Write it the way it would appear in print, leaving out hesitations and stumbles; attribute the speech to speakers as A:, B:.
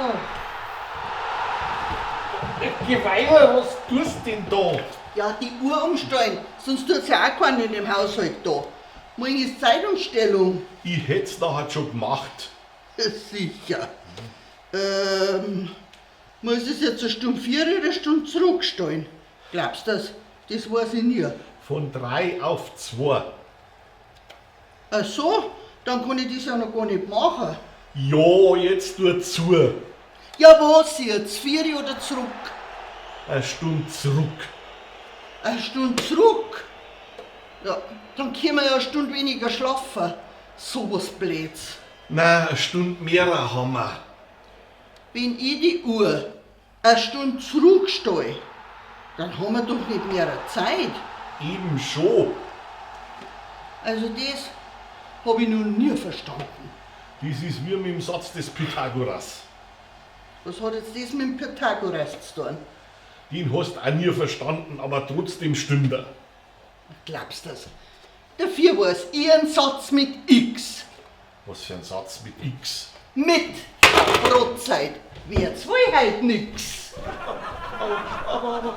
A: So.
B: Geh weiter, was tust denn da?
A: Ja, die Uhr umstellen, sonst tut's ja auch keiner in dem Haushalt da. Morgen ist Zeitumstellung.
B: Ich hätt's nachher schon gemacht.
A: Sicher. Muss ich jetzt eine Stunde vier oder eine Stunde zurückstellen? Glaubst du das? Das weiß ich nie.
B: Von 3 auf 2.
A: Ach so, dann kann ich das ja noch gar nicht machen.
B: Ja, jetzt tu zu.
A: Ja, was jetzt? 4 oder zurück?
B: Eine Stunde zurück.
A: Eine Stunde zurück? Ja, dann können wir ja eine Stunde weniger schlafen. So was Blöds.
B: Nein, eine Stunde mehr haben wir.
A: Wenn ich die Uhr eine Stunde zurückstelle, dann haben wir doch nicht mehr Zeit.
B: Eben schon.
A: Also das hab ich noch nie verstanden.
B: Das ist wie mit dem Satz des Pythagoras.
A: Was hat jetzt das mit dem Pythagoras zu tun?
B: Den hast du auch nie verstanden, aber trotzdem stimmt er.
A: Glaubst du das? Dafür war's ich ein Satz mit X.
B: Was für ein Satz mit X?
A: Mit Brotzeit wird's wohl heut nix.
B: Aber.